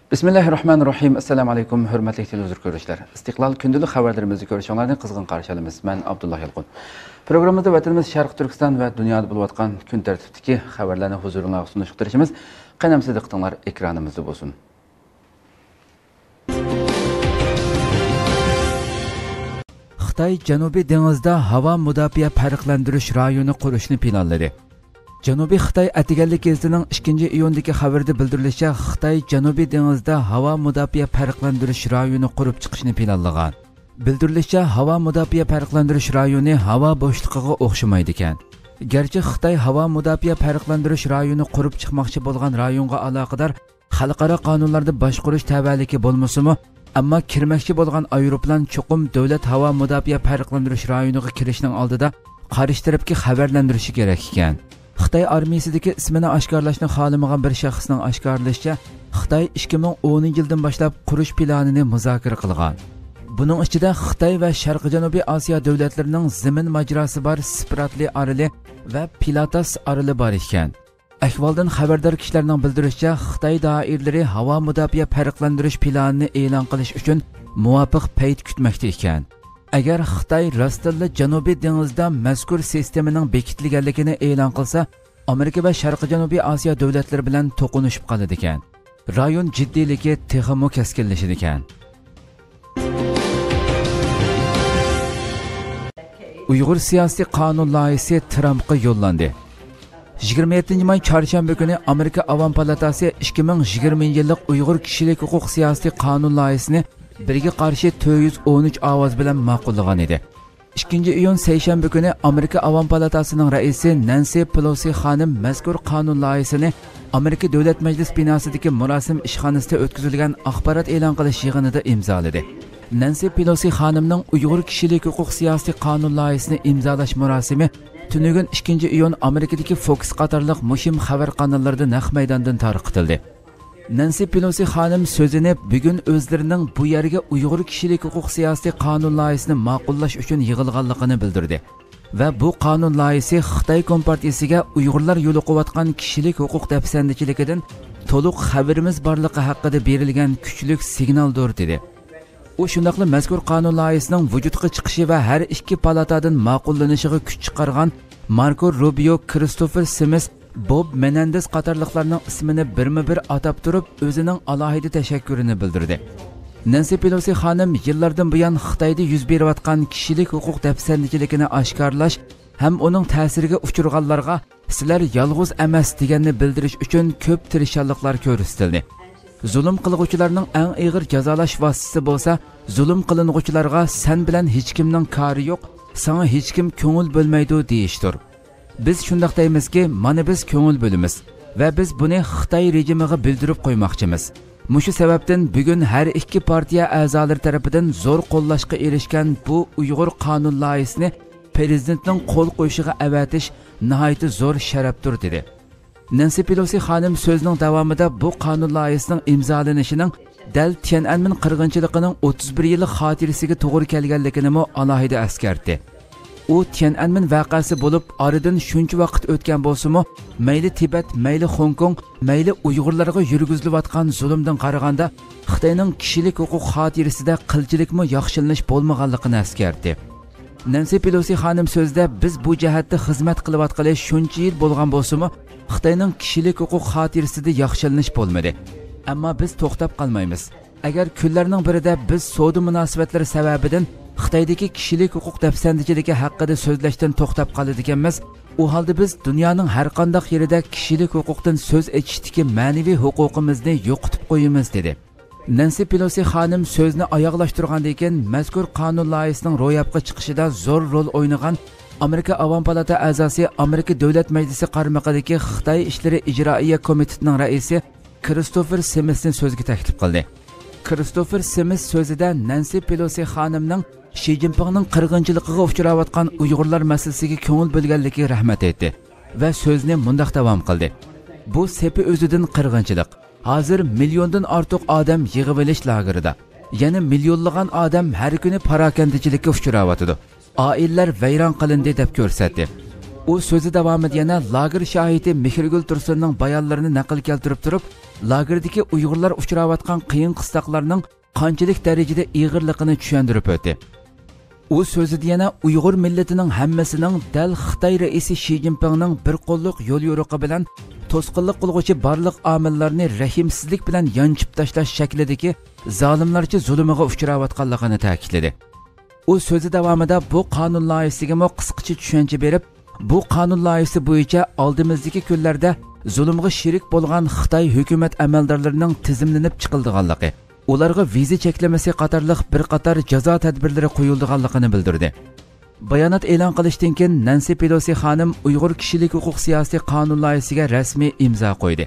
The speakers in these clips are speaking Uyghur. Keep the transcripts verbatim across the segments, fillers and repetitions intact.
بىسمىللاھىررەھمانىررەھىم. ئەسسالامۇ ئەلەيكۇم، ھۆرمەتلىك تېلېۋىزور كۆرۈشلەر. ئىستىقلال كۈندىلىك خەۋەرلىرىمىزنى كۆرۈشۈڭلارنى قىزغىن قارشى ئالىمىز. مەن ئابدۇللا يالقۇن. پروگراممىمىزدا ۋەتىنىمىز شەرقىي تۈركىستان ۋە دۇنيادا بولۇۋاتقان كۈن تەرتىپتىكى خەۋەرلەرنى ھۇزۇرۇڭلارغا سۇنۇشقا تىرىشىمىز. قېنى ئەمىسە دىققىتىڭلار ئېكرانىمىزدا بولسۇن. خىتاي جەنۇبىي دېڭىزدا ھاۋا مۇداپىئە پەرقلەندۈرۈش رايونى قۇرۇشنى پىلانلىدى. جەنۇبىي خىتاي ئەتىگەنلىك گېزىتىنىڭ ئىككىنچى ئىيۇندىكى خەۋىرىدە بىلدۈرۈلۈشىچە، خىتاي جەنۇبىي دېڭىزدا ھاۋا مۇداپىئە پەرقلەندۈرۈش رايونى قۇرۇپ چىقىشنى پىلانلىغان. بىلدۈرۈلۈشىچە، ھاۋا مۇداپىئە پەرقلەندۈرۈش رايونى ھاۋا بوشلۇقىغا ئوخشىمايدىكەن. گەرچە خىتاي ھاۋا مۇداپىئە پەرقلەندۈرۈش رايونى قۇرۇپ چىقماقچى بولغان رايونغا ئالاقىدار خەلقئارا قانۇنلاردا باشقۇرۇش تەۋەلىكى بولمىسىمۇ، ئەمما كىرمەكچى بولغان ئايروپىلان چوقۇم دۆلەت ھاۋا مۇداپىئە پەرقلەندۈرۈش رايونىغا كىرىشنىڭ ئالدىدا قارشى تەرەپكە خەۋەرلەندۈرۈشى كېرەك ئىكەن. خىتاي ئارمىيىسىدىكى ئىسمىنى ئاشكارىلاشنى خالىمىغان بىر شەخسنىڭ ئاشكارىلىشىچە، خىتاي ئىككى مىڭ ئونىنچى يىلدىن باشلاپ قۇرۇش پىلانىنى مۇزاكىرە قىلغان. بۇنىڭ ئىچىدە خىتاي ۋە شەرقىي جەنۇبىي ئاسىيا دۆلەتلىرىنىڭ زېمىن ماجىراسى بار سپراتلى ئارىلى ۋە پىلاتاس ئارىلى بار ئىكەن. ئەھۋالدىن خەۋەردار كىشىلەرنىڭ بىلدۈرۈشىچە، خىتاي دائىرىلىرى ھاۋا مۇداپىئە پەرقلەندۈرۈش پىلانىنى ئېلان قىلىش ئۈچۈن مۇۋاپىق پەيت كۈتمەكتە ئىكەن. ئەگەر خىتاي راستتىنلا جەنۇبىي دېڭىزدا مەزكۇر سىستېمىنىڭ بېكىتىلگەنلىكىنى ئېلان قىلسا، ئامېرىكا ۋە شەرقىي جەنۇبىي ئاسىيا دۆلەتلىرى بىلەن توقۇنۇشۇپ قالىدىكەن. رايون جىددىيلىكى تېخىمۇ كەسكىنلىشىدىكەن. ئۇيغۇر سىياسىي قانۇن لايىھىسى ترامپقا يوللاندى. يىگىرمە يەتتىنچى ماي چارشەنبە كۈنى ئامېرىكا ئاۋام پالاتاسى ئىككى مىڭ يىگىرمىنچى يىللىق ئۇيغۇر كىشىلىك ھوقۇق سىياسىتى قانۇن لايىھىسىنى بىرگە قارشى تۆت يۈز ئون ئۈچ ئاۋاز بىلەن ماقۇللىغان ئىدى. ئىككىنچى ئىيۇن سەيشەنبە كۈنى ئامېرىكا ئاۋام پالاتاسىنىڭ رەئىسى نەنسى پېلوسى خانىم مەزكۇر قانۇن لايىھىسىنى ئامېرىكا دۆلەت مەجلىسى بىناسىدىكى مۇراسىم ئىشخانىسىدا ئۆتكۈزۈلگەن ئاخبارات ئېلان قىلىش يىغىنىدا ئىمزالىدى. نەنسى پېلوسى خانىمنىڭ ئۇيغۇر كىشىلىك ھوقۇق سىياسىتى قانۇن لايىھىسىنى ئىمزالاش مۇراسىمى تۈنۈگۈن ئىككىنچى ئىيۇن ئامېرىكىدىكى فوكس قاتارلىق مۇھىم خەۋەر قاناللىرىدا نەق مەيداندىن تارقىتىلدى. نەنسى پېلوسى خانىم سۆزىنى بۈگۈن ئۆزلىرىنىڭ بۇ يەرگە ئۇيغۇر كىشىلىك ھوقۇق سىياسىتى قانۇن لايىھىسىنى ماقۇللاش ئۈچۈن يىغىلغانلىقىنى بىلدۈردى ۋە بۇ قانۇن لايىھىسى خىتاي كومپارتىيىسىگە ئۇيغۇرلار يولۇقۇۋاتقان كىشىلىك ھوقۇق دەپسەندىچىلىكىدىن تولۇق خەۋىرىمىز بارلىقى ھەققىدە بېرىلگەن كۈچلۈك سىگنالدۇر، دېدى. ئۇ شۇنداقلا مەزكۇر قانۇن لايىھىسىنىڭ ۋۇجۇدقا چىقىشى ۋە ھەر ئىككى پالاتادىن ماقۇللىنىشىغا كۈچ چىقارغان ماركو روبىيو، كىرىستوفېر سىمىس، بوب مېنەندېز قاتارلىقلارنىڭ ئىسمىنى بىرمۇ بىر ئاتاپ تۇرۇپ، ئۆزىنىڭ ئالاھىدە تەشەككۈرىنى بىلدۈردى. نەنسى پېلوسى خانىم يىللاردىن بۇيان خىتايدا يۈز بېرىۋاتقان كىشىلىك ھوقۇق دەپسەندىچىلىكىنى ئاشكارىلاش ھەم ئۇنىڭ تەسىرىگە ئۇچرىغانلارغا «سىلەر يالغۇز ئەمەس» دېگەننى بىلدۈرۈش ئۈچۈن كۆپ تىرىشچانلىقلار كۆرسىتىلدى. زۇلۇم قىلغۇچىلارنىڭ ئەڭ ئېغىر جازالاش ۋاسىتىسى بولسا، زۇلۇم قىلىنغۇچىلارغا «سەن بىلەن ھېچكىمنىڭ كارى يوق، ساڭا ھېچكىم كۆڭۈل بۆلمەيدۇ» دېيىشتۇر. بىز شۇنداق دەيمىزكى، مانا بىز كۆڭۈل بۆلىمىز ۋە بىز بۇنى خىتاي رېجىمىغا بىلدۈرۈپ قويماقچىمىز. مۇشۇ سەۋەبتىن بۈگۈن ھەر ئىككى پارتىيە ئەزالىرى تەرىپىدىن زور قوللاشقا ئېرىشكەن بۇ ئۇيغۇر قانۇن لايىھىسىنى پىرېزىدېنتنىڭ قول قويۇشىغا ئەۋەتىش ناھايىتى زور شەرەپتۇر، دېدى. نەنسى پېلوسى خانىم سۆزىنىڭ داۋامىدا بۇ قانۇن لايىھىسىنىڭ ئىمزالىنىشىنىڭ دەل تيەنئەنمېن قىرغىنچىلىقىنىڭ ئوتتۇز بىر يىللىق خاتىرىسىگە توغرا كەلگەنلىكىنىمۇ ئالاھىدە ئەسكەرتتى. ئۇ تيەنئەنمېن ۋەقەسى بولۇپ، ئارىدىن شۇنچە ۋاقىت ئۆتكەن بولسىمۇ، مەيلى تىبەت، مەيلى خوڭكوڭ، مەيلى ئۇيغۇرلارغا يۈرگۈزۈلۈۋاتقان زۇلۇمدىن قارىغاندا، خىتاينىڭ كىشىلىك ھوقۇق خاتىرىسىدە قىلچىلىكمۇ ياخشىلىنىش بولمىغانلىقىنى ئەسكەرتتى. نەنسى پېلوسى خانىم سۆزىدە، بىز بۇ جەھەتتە خىزمەت قىلىۋاتقىلى شۇنچە يىل بولغان بولسىمۇ، خىتاينىڭ كىشىلىك ھوقۇق خاتىرىسىدە ياخشىلىنىش بولمىدى. ئەمما بىز توختاپ قالمايمىز. ئەگەر كۈنلەرنىڭ بىرىدە بىز سودا مۇناسىۋەتلىرى سەۋەبىدىن خىتايدىكى كىشىلىك ھوقۇق دەپسەندىچىلىكى ھەققىدە سۆزلەشتىن توختاپ قالىدىكەنمىز، ئۇ ھالدا بىز دۇنيانىڭ ھەر قانداق يېرىدە كىشىلىك ھوقۇقتىن سۆز ئېچىشتىكى مەنىۋى ھوقۇقىمىزنى يوقىتىپ قويىمىز، دېدى. نەنسى پېلوسى خانىم سۆزىنى ئاياغلاشتۇرغاندىن كېيىن، مەزكۇر قانۇن لايىھىسىنىڭ روياپقا چىقىشىدا زور رول ئوينىغان ئامېرىكا ئاۋام پالاتا ئەزاسى، ئامېرىكا دۆلەت مەجلىسى قارمىقىدىكى خىتاي ئىشلىرى ئىجرائىيە كومىتېتىنىڭ رەئىسى كىرىستوفېر سىمىسنى سۆزگە تەكلىپ قىلدى. كىرىستوفېر سىمىس سۆزىدە نەنسى پېلوسى خانىمنىڭ شى جىنپىڭنىڭ قىرغىنچىلىقىغا ئۇچراۋاتقان ئۇيغۇرلار مەسىلىسىگە كۆڭۈل بۆلگەنلىكىگە رەھمەت ئېيتتى ۋە سۆزىنى مۇنداق داۋام قىلدى: «بۇ سېپى ئۆزىدىن قىرغىنچىلىق. ھازىر مىليوندىن ئارتۇق ئادەم يىغىۋېلىش لاگېرىدا. يەنە مىليونلىغان ئادەم ھەر كۈنى پاراكەندىچىلىككە ئۇچراۋاتىدۇ. ئائىلىلەر ۋەيران قىلىندى» دەپ كۆرسەتتى. ئۇ سۆزى داۋامىدا يەنە لاگېر شاھىتى مېھرىگۈل تۇرسۇننىڭ بايانلىرىنى نەقىل كەلتۈرۈپ تۇرۇپ، لاگېردىكى ئۇيغۇرلار ئۇچراۋاتقان قىيىن قىستاقلارنىڭ قانچىلىك دەرىجىدە ئېغىرلىقىنى چۈشەندۈرۈپ ئۆتتى. ئۇ سۆزىدە يەنە ئۇيغۇر مىللىتىنىڭ ھەممىسىنىڭ دەل خىتاي رەئىسى شى جىنپىڭنىڭ بىر قوللۇق يوليورۇقى بىلەن توسقۇنلۇق قىلغۇچى بارلىق ئامىللارنى رەھىمسىزلىك بىلەن يانچىپ تاشلاش شەكلىدىكى زالىملارچە زۇلۇمىغا ئۇچراۋاتقانلىقىنى تەكىتلىدى. ئۇ سۆزى داۋامىدا بۇ قانۇن لايىھىسىگىمۇ قىسقىچە چۈشەنچە بېرىپ، بۇ قانۇن لايىھىسى بويىچە ئالدىمىزدىكى كۈنلەردە زۇلۇمغا شېرىك بولغان خىتاي ھۆكۈمەت ئەمەلدارلىرىنىڭ تىزىملىنىپ چىقىلىدىغانلىقى، ئۇلارغا ۋىزا چەكلىمىسى قاتارلىق بىر قاتار جازا تەدبىرلىرى قويۇلىدىغانلىقىنى بىلدۈردى. بايانات ئېلان قىلىشتىن كېيىن، نەنسى پېلوسى خانىم ئۇيغۇر كىشىلىك ھوقۇق سىياسىي قانۇن لايىھىسىگە رەسمىي ئىمزا قويدى.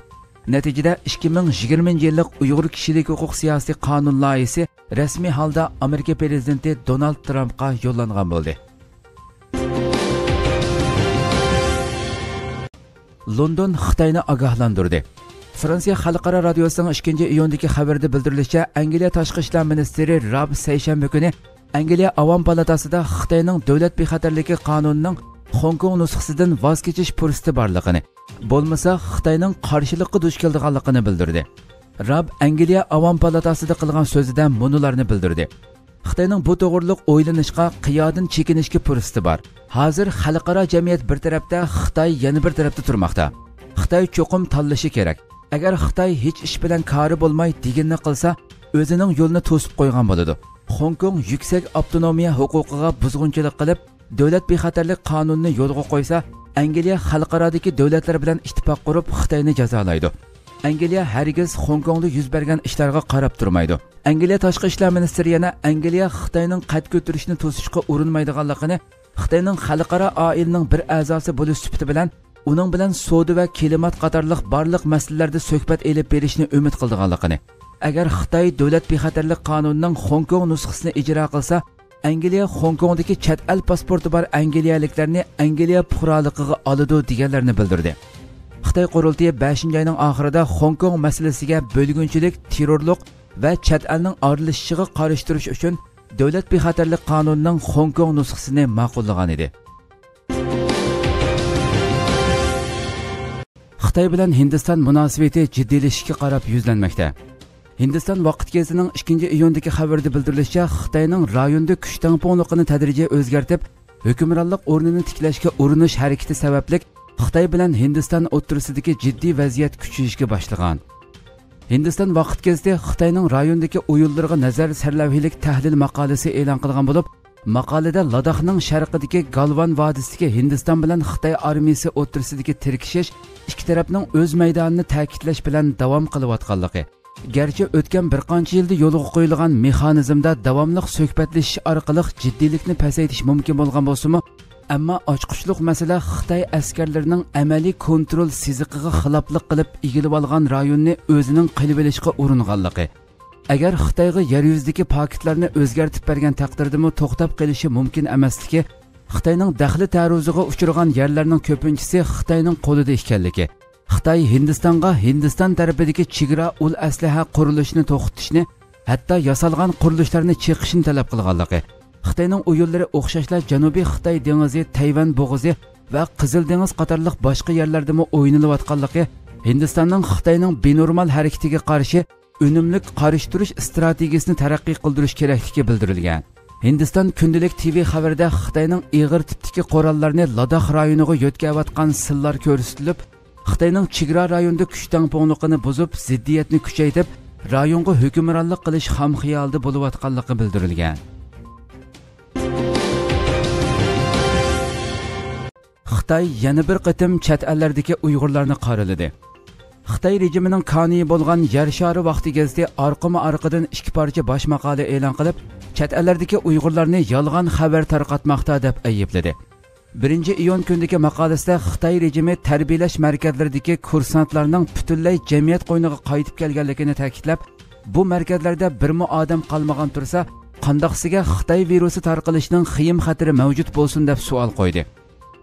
نەتىجىدە، ئىككى مىڭ يىگىرمىنچى يىللىق ئۇيغۇر كىشىلىك ھوقۇق سىياسىي قانۇن لايىھىسى رەسمىي ھالدا ئامېرىكا پىرېزىدېنتى دونالد ترامپقا يوللانغان بولدى. لوندون خىتاينى ئاگاھلاندۇردى. فرانسىيە خەلقئارا رادىيوسىنىڭ ئىككىنچى ئىيۇندىكى خەۋىرىدە بىلدۈرۈلۈشىچە، ئەنگلىيە تاشقى ئىشلار مىنىستىرى راب سەيشەنبە كۈنى ئەنگلىيە ئاۋام پالاتاسىدا خىتاينىڭ دۆلەت بىخەتەرلىكى قانۇنىنىڭ خوڭكوڭ نۇسخىسىدىن ۋاز كېچىش پۇرسىتى بارلىقىنى، بولمىسا خىتاينىڭ قارشىلىققا دۇچ كېلىدىغانلىقىنى بىلدۈردى. راب ئەنگلىيە ئاۋام پالاتاسىدا قىلغان سۆزىدە مۇنۇلارنى بىلدۈردى. خىتاينىڭ بۇ توغرۇلۇق ئويلىنىشقا، قىيادىن چېكىنىشكە پۇرسىتى بار. ھازىر خەلقئارا جەمئىيەت بىر تەرەپتە، خىتاي يەنە بىر تەرەپتە تۇرماقتا. خىتاي چوقۇم تاللىشى كېرەك. ئەگەر خىتاي ھېچ ئىش بىلەن كارى بولماي دېگىنىنى قىلسا، ئۆزىنىڭ يولىنى توسۇپ قويغان بولىدۇ. خوڭكوڭ يۈكسەك ئاپتونومىيە ھوقۇقىغا بۇزغۇنچىلىق قىلىپ، دۆلەت بىخەتەرلىك قانۇنىنى يولغا قويسا، ئەنگلىيە خەلقئارادىكى دۆلەتلەر بىلەن ئىتتىپاق قۇرۇپ، خىتاينى جازالايدۇ. ئەنگلىيە ھەرگىز خوڭكوڭدا يۈز بەرگەن ئىشلارغا قاراپ تۇرمايدۇ. ئەنگلىيە تاشقى ئىشلار مىنىستىرى يەنە ئەنگلىيە خىتاينىڭ قەد كۆتۈرۈشىنى توسۇشقا ئۇرۇنمايدىغانلىقىنى، خىتاينىڭ خەلقئارا ئائىلىنىڭ بىر ئەزاسى بولۇش سۈپىتى بىلەن ئۇنىڭ بىلەن سودا ۋە كىلىمات قاتارلىق بارلىق مەسىلىلەردە سۆھبەت ئېلىپ بېرىشنى ئۈمىد قىلىدىغانلىقىنى، ئەگەر خىتاي دۆلەت بىخەتەرلىك قانۇنىنىڭ خوڭكوڭ نۇسخىسىنى ئىجرا قىلسا، ئەنگلىيە خوڭكوڭدىكى چەت ئەل پاسپورتى بار ئەنگلىيەلىكلەرنى ئەنگلىيە پۇقرالىقىغا ئالىدۇ، دېگەنلەرنى بىلدۈردى. خىتاي قۇرۇلتىيى بەشىنچى ئاينىڭ ئاخىرىدا خوڭكوڭ مەسىلىسىگە بۆلگۈنچىلىك، تېررورلۇق ۋە چەت ئەلنىڭ ئارىلىشىشىغا قارشى تۇرۇش ئۈچۈن دۆلەت بىخەتەرلىك قانۇنىنىڭ خوڭكوڭ نۇسخىسىنى ماقۇللىغان ئىدى. خىتاي بىلەن ھىندىستان مۇناسىۋىتى جىددىيلىشىشكە قاراپ يۈزلەنمەكتە. ھىندىستان ۋاقىت گېزىتىنىڭ ئىككىنچى ئىيۇندىكى خەۋىرىدە بىلدۈرۈلۈشىچە، خىتاينىڭ رايوندا كۈچ تەڭپۇڭلۇقىنى تەدرىجىي ئۆزگەرتىپ، ھۆكۈمرانلىق ئورنىنى تىكلەشكە ئۇرۇنۇش ھەرىكىتى سەۋەبلىك خىتاي بىلەن ھىندىستان ئوتتۇرىسىدىكى جىددىي ۋەزىيەت كۈچىيىشكە باشلىغان. ھىندىستان ۋاقىت گېزىتى خىتاينىڭ رايوندىكى ئويۇنلىرىغا نەزەر سەرلەۋھىلىك تەھلىل ماقالىسى ئېلان قىلغان بولۇپ، ماقالىدە لاداخنىڭ شەرقىدىكى گالۋان ۋادىسىدىكى ھىندىستان بىلەن خىتاي ئارمىيىسى ئوتتۇرىسىدىكى تىركىشىش ئىككى تەرەپنىڭ ئۆز مەيدانىنى تەكىتلەش بىلەن داۋام قىلىۋاتقانلىقى، گەرچە ئۆتكەن بىر قانچە يىلدا يولغا قويۇلغان مېخانىزمدا داۋاملىق سۆھبەتلىشىش ئارقىلىق جىددىيلىكنى پەسەيتىش مۇمكىن بولغان بولسىمۇ، ئەمما ئاچقۇچلۇق مەسىلە خىتاي ئەسكەرلىرىنىڭ ئەمەلىي كونترول سىزىقىغا خىلاپلىق قىلىپ ئىگىلىۋالغان رايوننى ئۆزىنىڭ قىلىۋېلىشقا ئۇرۇنغانلىقى. ئەگەر خىتايغا يەر يۈزىدىكى پاكىتلارنى ئۆزگەرتىپ بەرگەن تەقدىردىمۇ توختاپ قېلىشى مۇمكىن ئەمەسلىكى، خىتاينىڭ دەخلى تەرۇزىغا ئۇچرىغان يەرلەرنىڭ كۆپىنچىسى خىتاينىڭ قولىدا ئىكەنلىكى، خىتاي ھىندىستانغا ھىندىستان تەرىپىدىكى چېگرا ئۇل ئەسلىھە قۇرۇلۇشىنى توختىتىشنى، ھەتتا ياسالغان قۇرۇلۇشلارنى چېقىشنى تەلەپ قىلغانلىقى، خىتاينىڭ ئويۇنلىرى ئوخشاشلا جەنۇبىي خىتاي دېڭىزى، تەيۋەن بوغۇزى ۋە قىزىل دېڭىز قاتارلىق باشقا يەرلەردىمۇ ئوينىلىۋاتقانلىقى، ھىندىستاننىڭ خىتاينىڭ بىنورمال ھەرىكىتىگە قارشى ئۈنۈملۈك قارشى تۇرۇش ئىستراتېگىيىسىنى تەرەققىي قىلدۇرۇش كېرەكلىكى بىلدۈرۈلگەن. ھىندىستان كۈندىلىك تىۋى خەۋىرىدە خىتاينىڭ ئېغىر تىپتىكى قوراللارنى لاداخ رايونىغا يۆتكەۋاتقان سىنلار كۆرسىتىلىپ، خىتاينىڭ چېگرا رايونىدا كۈچ تەڭپۇڭلۇقىنى بۇزۇپ، زىددىيەتنى كۈچەيتىپ، رايونغا ھۆكۈمرانلىق قىلىش خام خىيالىدا بولۇۋاتقانلىقى بىلدۈرۈلگەن. خىتاي يەنە بىر قېتىم چەت ئەللەردىكى ئۇيغۇرلارنى قارىلىدى. خىتاي رېجىمىنىڭ كانىيى بولغان يەر شارى ۋاقتى گېزىتى ئارقىمۇ ئارقىدىن ئىككى پارچە باش ماقالە ئېلان قىلىپ، چەت ئەللەردىكى ئۇيغۇرلارنى يالغان خەۋەر تارقاتماقتا دەپ ئەيىبلىدى. بىرىنچى ئىيۇن كۈنىدىكى ماقالىسىدە خىتاي رېجىمى تەربىيەلەش مەركەزلىرىدىكى كۇرسانتلارنىڭ پۈتۈنلەي جەمئىيەت قوينىغا قايتىپ كەلگەنلىكىنى تەكىتلەپ، بۇ مەركەزلەردە بىرمۇ ئادەم قالمىغان تۇرسا، قانداقسىگە خىتاي ۋىرۇسى تارقىلىشىنىڭ خېيىم خەتىرى مەۋجۇت بولسۇن دەپ سوئال قويدى.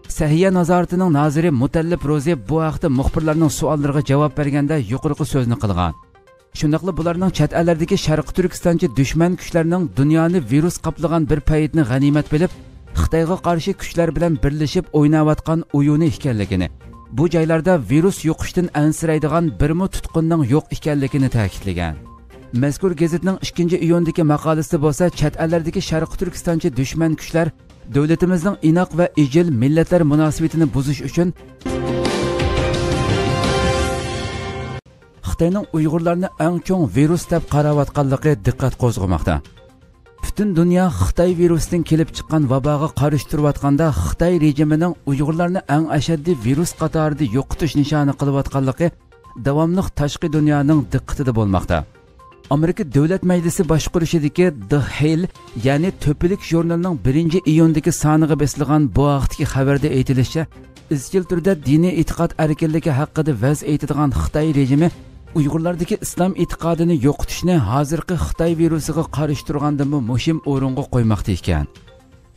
سەھىيە نازارىتىنىڭ نازىرى مۇتەللىپ روزى بۇ ھەقتە مۇخبىرلارنىڭ سوئاللىرىغا جاۋاب بەرگەندە يۇقىرىقى سۆزنى قىلغان. شۇنداقلا بۇلارنىڭ چەت ئەللەردىكى شەرقىي تۈركىستانچە دۈشمەن كۈچلەرنىڭ دۇنيانى ۋىرۇس قاپلىغان بىر پەيتنى غەنىيمەت بىلىپ، خىتايغا قارشى كۈچلەر بىلەن بىرلىشىپ ئويناۋاتقان ئويۇنى ئىكەنلىكىنى، بۇ جايلاردا ۋىرۇس يۇقۇشتىن ئەنسىرەيدىغان بىرمۇ تۇتقۇننىڭ يوق ئىكەنلىكىنى تەكىتلىگەن. مەزكۇر گېزىتنىڭ ئىككىنچى ئىيۇندىكى ماقالىسىدا بولسا، چەت ئەللەردىكى شەرقىي تۈركىستانچى دۈشمەن كۈچلەر دۆلىتىمىزنىڭ ئىناق ۋە ئىجىل مىللەتلەر مۇناسىۋىتىنى بۇزۇش ئۈچۈن خىتاينىڭ ئۇيغۇرلارنى ئەڭ چوڭ ۋىرۇس دەپ قاراۋاتقانلىقى دىققەت قوزغىماقتا. پۈتۈن دۇنيا خىتاي ۋىرۇسىدىن كېلىپ چىققان ۋاباغا قارشى تۇرۇۋاتقاندا، خىتاي رېجىمىنىڭ ئۇيغۇرلارنى ئەڭ ئەشەددىي ۋىرۇس قاتارىدا يوقىتىش نىشانى قىلىۋاتقانلىقى داۋاملىق تاشقى دۇنيانىڭ دىققىتىدە بولماقتا. ئامېرىكا دۆلەت مەجلىسى باشقۇرۇشىدىكى The Hill، يەنى تۆپىلىك ژۇرنىلىنىڭ بىرىنچى ئىيۇندىكى سانىغا بېسىلغان بۇ ھەقتىكى خەۋەردە ئېيتىلىشىچە، ئىزچىل تۈردە دىنىي ئېتىقاد ئەركىنلىكى ھەققىدە ۋەز ئېيتىدىغان خىتاي رېجىمى ئۇيغۇرلاردىكى ئىسلام ئېتىقادىنى يوقىتىشنى ھازىرقى خىتاي ۋىرۇسىغا قارشى تۇرغاندىنمۇ مۇھىم ئورۇنغا قويماقتا ئىكەن.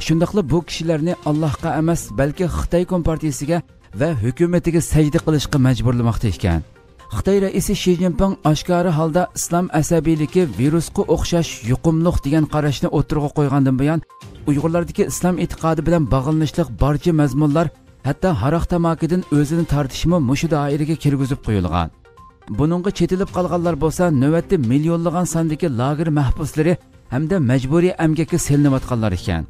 شۇنداقلا بۇ كىشىلەرنى ئاللاھقا ئەمەس، بەلكى خىتاي كومپارتىيىسىگە ۋە ھۆكۈمىتىگە سەجدە قىلىشقا مەجبۇرلىماقتا ئىكەن. خىتاي رەئىسى شى جىنپىڭ ئاشكارا ھالدا ئىسلام ئەسەبىيلىكى ۋىرۇسقا ئوخشاش يۇقۇملۇق دېگەن قاراشنى ئوتتۇرىغا قويغاندىن بۇيان، ئۇيغۇرلاردىكى ئىسلام ئېتىقادى بىلەن باغلىنىشلىق بارچە مەزمۇنلار، ھەتتا ھاراق تاماكىدىن ئۆزىنى تارتىشمۇ مۇشۇ دائىرىگە كىرگۈزۈپ قويۇلغان. بۇنىڭغا چېتىلىپ قالغانلار بولسا نۆۋەتتە مىليونلىغان ساندىكى لاگېر مەھبۇسلىرى ھەمدە مەجبۇرىي ئەمگەككە سېلىنىۋاتقانلار ئىكەن.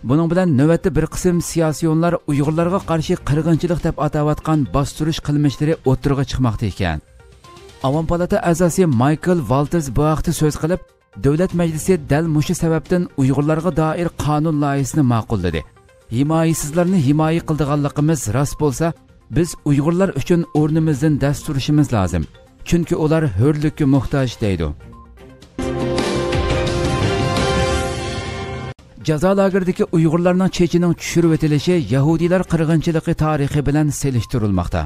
بۇنىڭ بىلەن نۆۋەتتە بىر قىسىم سىياسىيونلار ئۇيغۇرلارغا قارشى قىرغىنچىلىق دەپ ئاتاۋاتقان باستۇرۇش قىلمىشلىرى ئوتتۇرىغا چىقماقتا ئىكەن. ئاۋام پالاتا ئەزاسى مايكل ۋالتېز بۇ ھەقتە سۆز قىلىپ، دۆلەت مەجلىسى دەل مۇشۇ سەۋەبتىن ئۇيغۇرلارغا دائىر قانۇن لايىھىسىنى ماقۇللىدى. ھىمايىسىزلارنى ھىمايە قىلىدىغانلىقىمىز راست بولسا، بىز ئۇيغۇرلار ئۈچۈن ئورنىمىزدىن دەس تۇرۇشىمىز لازىم. چۈنكى ئۇلار ھۆرلۈككە موھتاج، دەيدۇ. جازا لاگېرىدىكى ئۇيغۇرلارنىڭ چېچىنىڭ چۈشۈرۈۋېتىلىشى يەھۇدىيلار قىرغىنچىلىقى تارىخى بىلەن سېلىشتۇرۇلماقتا.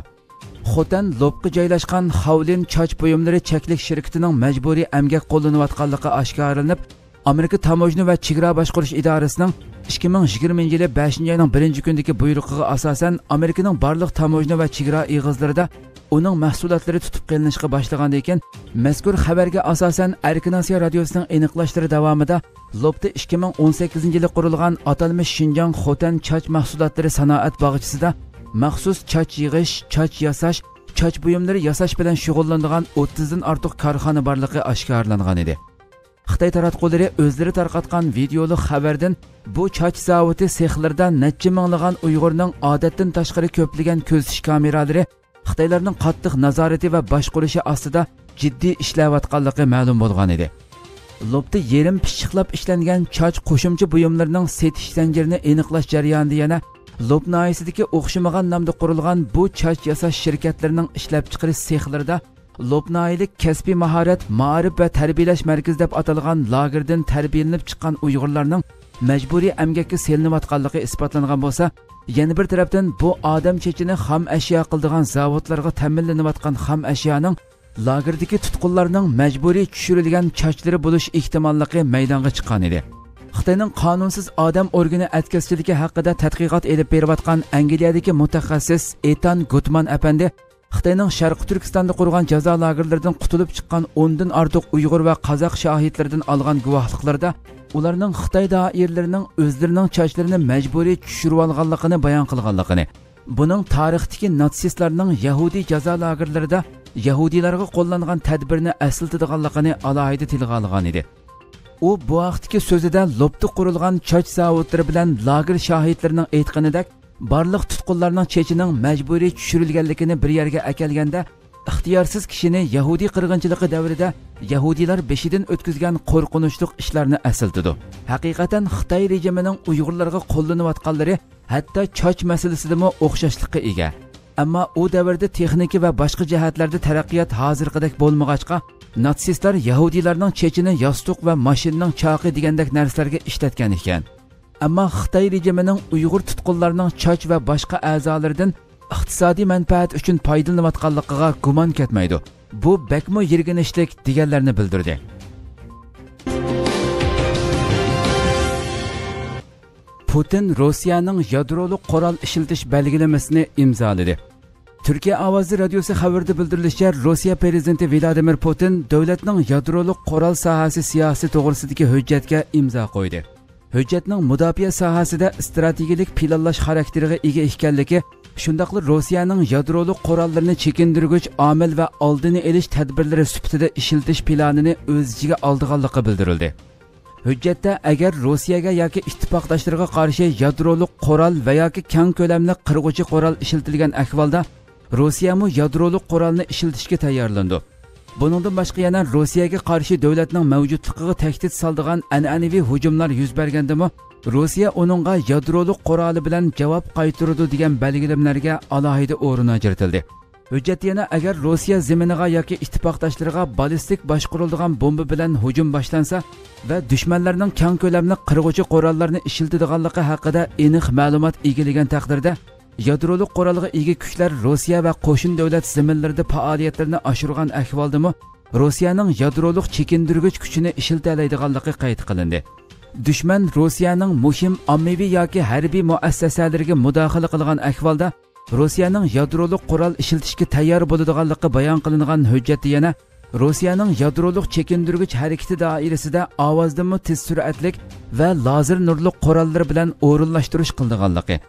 خوتەن لوپقا جايلاشقان خاۋلىن چاچ بۇيۇملىرى چەكلىك شىركىتىنىڭ مەجبۇرىي ئەمگەك قوللىنىۋاتقانلىقى ئاشكارىلىنىپ، ئامېرىكا تاموژنا ۋە چېگرا باشقۇرۇش ئىدارىسىنىڭ ئىككى مىڭ يىگىرمىنچى يىلى بەشىنچى ئاينىڭ بىرىنچى كۈنىدىكى بۇيرۇقىغا ئاساسەن، ئامېرىكىنىڭ بارلىق تاموژنا ۋە چېگرا ئېغىزلىرىدا ئۇنىڭ مەھسۇلاتلىرى تۇتۇپ قېلىنىشقا باشلىغاندىن كېيىن، مەزكۇر خەۋەرگە ئاساسەن، ئەركىن ئاسىيا رادىيوسىنىڭ ئېنىقلاشلىرى داۋامىدا، لوپتا ئىككى مىڭ ئون سەككىزىنچى يىلى قۇرۇلغان ئاتالمىش شىنجاڭ خوتەن چاچ مەھسۇلاتلىرى سانائەت باغچىسىدا مەخسۇس چاچ يىغىش، چاچ ياساش، چاچ بۇيۇملىرى ياساش بىلەن شۇغۇللىنىدىغان ئوتتۇزدىن ئارتۇق كارخانا بارلىقى ئاشكارىلانغان ئىدى. خىتاي تاراتقۇلىرى ئۆزلىرى تارقاتقان ۋىدېئولۇق خەۋەردىن بۇ چاچ زاۋۇتى سېخلىرىدا نەچچە مىڭلىغان ئۇيغۇرنىڭ ئادەتتىن تاشقىرى كۆپلىگەن كۆزىتىش كامېرالىرى خىتايلارنىڭ قاتتىق نازارىتى ۋە باشقۇرۇشى ئاستىدا جىددىي ئىشلەۋاتقانلىقى مەلۇم بولغان ئىدى. لوپتا يېرىم پىششىقلاپ ئىشلەنگەن چاچ قوشۇمچە بۇيۇملىرىنىڭ سېتىش زەنجىرىنى ئېنىقلاش جەريانىدا يەنە لوپ ناھىيەسىدىكى ئوخشىمىغان نامدا قۇرۇلغان بۇ چاچ ياساش شىركەتلىرىنىڭ ئىشلەپچىقىرىش سېخلىرىدا لوپ ناھىيەلىك كەسپىي ماھارەت، مائارىپ ۋە تەربىيەلەش مەركىزى دەپ ئاتالغان لاگېردىن تەربىيەلىنىپ چىققان ئۇيغۇرلارنىڭ مەجبۇرىي ئەمگەككە سېلىنىۋاتقانلىقى ئىسپاتلانغان بولسا، يەنە بىر تەرەپتىن بۇ ئادەم چېچىنى خام ئەشيا قىلىدىغان زاۋۇتلارغا تەمىنلىنىۋاتقان خام ئەشيانىڭ لاگېردىكى تۇتقۇنلارنىڭ مەجبۇرىي چۈشۈرۈلگەن چاچلىرى بولۇش ئېھتىماللىقى مەيدانغا چىققان ئىدى. خىتاينىڭ قانۇنسىز ئادەم ئورگىنى ئەتكەسچىلىكى ھەققىدە تەتقىقات ئېلىپ بېرىۋاتقان ئەنگلىيەدىكى مۇتەخەسسىس ئېتان گۇتمان ئەپەندى خىتاينىڭ شەرقىي تۈركىستاندا قۇرغان جازا لاگېرلىرىدىن قۇتۇلۇپ چىققان ئوندىن ئارتۇق ئۇيغۇر ۋە قازاق شاھىتلىرىدىن ئالغان گۇۋاھلىقلىرىدا ئۇلارنىڭ خىتاي دائىرىلىرىنىڭ ئۆزلىرىنىڭ چاچلىرىنى مەجبۇرىي چۈشۈرۈۋالغانلىقىنى بايان قىلغانلىقىنى، بۇنىڭ تارىختىكى ناتسىستلارنىڭ يەھۇدىي جازا لاگېرلىرىدا يەھۇدىيلارغا قوللانغان تەدبىرنى ئەسلىتىدىغانلىقىنى ئالاھىدە تىلغا ئالغان ئىدى. ئۇ بۇ ھەقتىكى سۆزىدە لوپتا قۇرۇلغان چاچ زاۋۇتلىرى بىلەن لاگېر شاھىتلىرىنىڭ ئېيتقىنىدەك، بارلىق تۇتقۇنلارنىڭ چېچىنىڭ مەجبۇرىي چۈشۈرۈلگەنلىكىنى بىر يەرگە ئەكەلگەندە، ئىختىيارسىز كىشىنى يەھۇدىي قىرغىنچىلىقى دەۋرىدە يەھۇدىيلار بېشىدىن ئۆتكۈزگەن قورقۇنچلۇق ئىشلارنى ئەسلىتىدۇ. ھەقىقەتەن خىتاي رېجىمىنىڭ ئۇيغۇرلارغا قوللىنىۋاتقانلىرى ھەتتا چاچ مەسىلىسىدىمۇ ئوخشاشلىققا ئىگە. ئەمما ئۇ دەۋردە تېخنىكا ۋە باشقا جەھەتلەردە تەرەققىيات ھازىرقىدەك بولمىغاچقا، ناتسىستلار يەھۇدىيلارنىڭ چېچىنى ياستۇق ۋە ماشىنىنىڭ چاقى دېگەندەك نەرسىلەرگە ئىشلەتكەن ئىكەن. ئەمما خىتاي رېجىمىنىڭ ئۇيغۇر تۇتقۇنلارنىڭ چاچ ۋە باشقا ئەزالىرىدىن ئىقتىسادىي مەنپەئەت ئۈچۈن پايدىلىنىۋاتقانلىقىغا گۇمان كەتمەيدۇ. بۇ بەكمۇ يىرگىنچلىك، دېگەنلەرنى بىلدۈردى. پۇتىن روسىيەنىڭ يادرولۇق قورال ئىشلىتىش بەلگىلىمىسىنى ئىمزالىدى. تۈركىيە ئاۋازى رادىيوسى خەۋىرىدە بىلدۈرۈلۈشىچە، روسىيە پىرېزىدېنتى ۋلادىمىر پۇتىن دۆلەتنىڭ يادرولۇق قورال ساھەسى سىياسىتى توغرىسىدىكى ھۆججەتكە ئىمزا قويدى. ھۆججەتنىڭ مۇداپىئە ساھەسىدە ئىستراتېگىيەلىك پىلانلاش خاراكتېرىغا ئىگە ئىكەنلىكى، شۇنداقلا روسىيەنىڭ يادرولۇق قوراللىرىنى چېكىندۈرگۈچ ئامىل ۋە ئالدىنى ئېلىش تەدبىرلىرى سۈپىتىدە ئىشلىتىش پىلانىنى ئۆز ئىچىگە ئالىدىغانلىقى بىلدۈرۈلدى. ھۆججەتتە ئەگەر روسىيەگە ياكى ئىتتىپاقداشلىرىغا قارشى يادرولۇق قورال ۋە ياكى كەڭ كۆلەملىك قىرغۇچى قورال ئىشلىتىلگەن ئەھۋالدا، روسىيەمۇ يادرولۇق قورالنى ئىشلىتىشكە تەييارلىنىدۇ. بۇنىڭدىن باشقا يەنە روسىيەگە قارشى دۆلەتنىڭ مەۋجۇتلۇقىغا تەھدىت سالىدىغان ئەنئەنىۋى ھۇجۇملار يۈز بەرگەندىمۇ، روسىيە ئۇنىڭغا يادرولۇق قورالى بىلەن جاۋاب قايتۇرىدۇ دېگەن بەلگىلىمىلەرگە ئالاھىدە ئورۇن ئاجرىتىلدى. ھۆججەتتە يەنە ئەگەر روسىيە زېمىنىغا ياكى ئىتتىپاقداشلىرىغا بالىستىك باشقۇرۇلىدىغان بومبا بىلەن ھۇجۇم باشلانسا ۋە دۈشمەنلەرنىڭ كەڭ كۆلەملىك قىرغۇچى قوراللىرىنى ئىشلىتىدىغانلىقى ھەققىدە ئېنىق مەلۇمات ئىگىلىگەن تەقدىردە، يادرولۇق قورالغا ئىگە كۈچلەر روسىيە ۋە قوشنا دۆلەت زېمىنلىرىدا پائالىيەتلىرىنى ئاشۇرغان ئەھۋالدىمۇ، روسىيەنىڭ يادرولۇق چېكىندۈرگۈچ كۈچىنى ئىشلىتەلەيدىغانلىقى قەيت قىلىندى. دۈشمەن روسىيەنىڭ مۇھىم ئاممىۋى ياكى ھەربىي مۇئەسسەسەلىرىگە مۇداخىلە قىلغان ئەھۋالدا، روسىيەنىڭ يادرولۇق قورال ئىشلىتىشكە تەييار بولىدىغانلىقى بايان قىلىنغان ھۆججەتتە يەنە روسىيەنىڭ يادرولۇق چېكىندۈرگۈچ ھەرىكىتى دائىرىسىدە ئاۋازدىنمۇ تېز سۈرئەتلىك ۋە لازېر نۇرلۇق قوراللىرى بىلەن ئورۇنلاشتۇرۇش قىلىدىغانلىقى،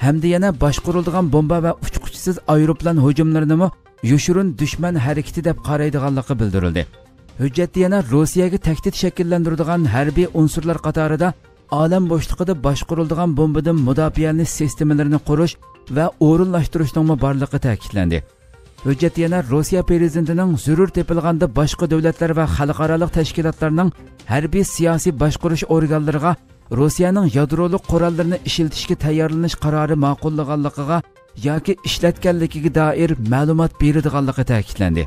ھەمدە يەنە باشقۇرۇلىدىغان بومبا ۋە ئۇچقۇچىسىز ئايروپىلان ھۇجۇملىرىنىمۇ يوشۇرۇن دۈشمەن ھەرىكىتى دەپ قارايدىغانلىقى بىلدۈرۈلدى. ھۆججەتتە يەنە روسىيەگە تەھدىت شەكىللەندۈرىدىغان ھەربىي ئۇنسۇرلار قاتارىدا ئالەم بوشلۇقىدا باشقۇرۇلىدىغان بومبىدىن مۇداپىئەلىنىش سىستېمىلىرىنى قۇرۇش ۋە ئورۇنلاشتۇرۇشنىڭمۇ بارلىقى تەكىتلەندى. ھۆججەتتە يەنە روسىيە پىرېزىدېنتىنىڭ زۆرۈر تېپىلغاندا باشقا دۆلەتلەر ۋە خەلقئارالىق تەشكىلاتلارنىڭ ھەربىي سىياسىي باشقۇرۇش ئورگانلىرىغا روسىيەنىڭ يادرولۇق قوراللىرىنى ئىشلىتىشكە تەييارلىنىش قارارى ماقۇللىغانلىقىغا ياكى ئىشلەتكەنلىكىگە دائىر مەلۇمات بېرىدىغانلىقى تەكىتلەندى.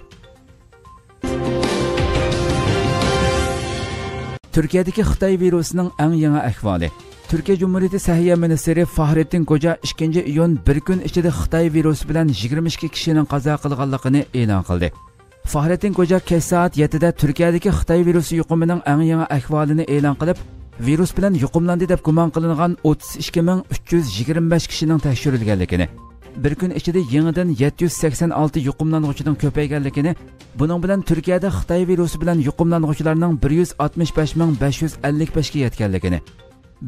تۈركىيەدىكى خىتاي ۋىرۇسىنىڭ ئەڭ يېڭى ئەھۋالى. تۈركىيە جۇمھۇرىيىتى سەھىيە مىنىستىرى فاھرېتتىن كوجا ئىككىنچى ئىيۇن بىر كۈن ئىچىدە خىتاي ۋىرۇسى بىلەن يىگىرمە ئىككى كىشىنىڭ قازا قىلغانلىقىنى ئېلان قىلدى. فاھرېتتىن كوجا كەچ سائەت يەتتىدە تۈركىيەدىكى خىتاي ۋىرۇسى يۇقۇمىنىڭ ئەڭ يېڭى ئەھۋالىنى ئېلان قىلىپ، ۋىرۇس بىلەن يۇقۇملاندى دەپ گۇمان قىلىنغان ئوتتۇز ئىككى مىڭ ئۈچ يۈز يىگىرمە بەش كىشىنىڭ تەكشۈرۈلگەنلىكىنى، بىر كۈن ئىچىدە يېڭىدىن يەتتە يۈز سەكسەن ئالتە يۇقۇملانغۇچىنىڭ كۆپەيگەنلىكىنى، بۇنىڭ بىلەن تۈركىيەدە خىتاي ۋىرۇسى بىلەن يۇقۇملانغۇچىلارنىڭ بىر يۈز ئاتمىش بەش مىڭ بەش يۈز ئەللىك بەشكە يەتكەنلىكىنى،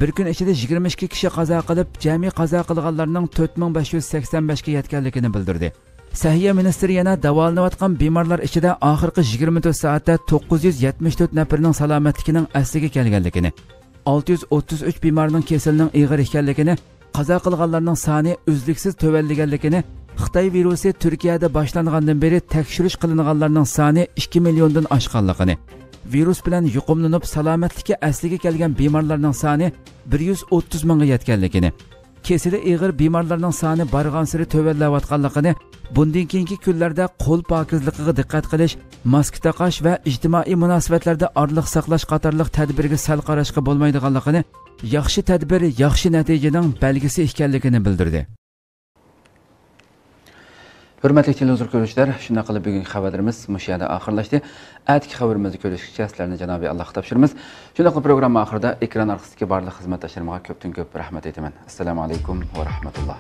بىر كۈن ئىچىدە يىگىرمە ئىككى كىشى قازا قىلىپ، جەمئىي قازا قىلغانلارنىڭ تۆت مىڭ بەش يۈز سەكسەن بەشكە يەتكەنلىكىنى بىلدۈردى. سەھىيە مىنىستىرى يەنە داۋالىنىۋاتقان بىمارلار ئىچىدە ئاخىرقى يىگىرمە تۆت سائەتتە توققۇز يۈز يەتمىش تۆت نەپىرىنىڭ سالامەتلىكىنىڭ ئەسلىگە كەلگەنلىكىنى، ئالتە يۈز ئوتتۇز ئۈچ بىمارنىڭ كېسىلىنىڭ ئېغىر ئىكەنلىكىنى، قازا قىلغانلارنىڭ سانى ئۈزلۈكسىز تۆۋەنلىگەنلىكىنى، خىتاي ۋىرۇسى تۈركىيەدە باشلانغاندىن بېرى تەكشۈرۈش قىلىنغانلارنىڭ سانى ئىككى مىليوندىن ئاشقانلىقىنى، ۋىرۇس بىلەن يۇقۇملىنىپ سالامەتلىككە ئەسلىگە كەلگەن بىمارلارنىڭ سانى بىر يۈز ئوتتۇز مىڭغا يەتكەنلىكىنى، كېسىلى ئېغىر بىمارلارنىڭ سانى بارغانسېرى تۆۋەنلەۋاتقانلىقىنى، بۇندىن كېيىنكى كۈنلەردە قول پاكىزلىقىغا دىققەت قىلىش، ماسكا تاقاش ۋە ئىجتىمائىي مۇناسىۋەتلەردە ئارىلىق ساقلاش قاتارلىق تەدبىرگە سەل قاراشقا بولمايدىغانلىقىنى، ياخشى تەدبىر ياخشى نەتىجىنىڭ بەلگىسى ئىكەنلىكىنى بىلدۈردى. ھۆرمەتلىك تېلېۋىزور كۆرۈشلەر، شۇنداق قىلىپ بۈگۈنكى خەۋەرلىرىمىز مۇشۇ يەردە ئاخىرلاشتى. ئەتىكى خەۋىرىمىزدە كۆرۈشكىچە سىلەرنى جانابى ئاللاھقا تاپشۇرىمىز. شۇنداقلا پروگرامما ئاخىرىدا ئېكران ئارقىسىدىكى بارلىق خىزمەتداشلىرىمغا كۆپتىن كۆپ رەھمەت ئېيتىمەن. ئەسسالامۇ ئەلەيكۇم ۋە رەھمەتۇللا.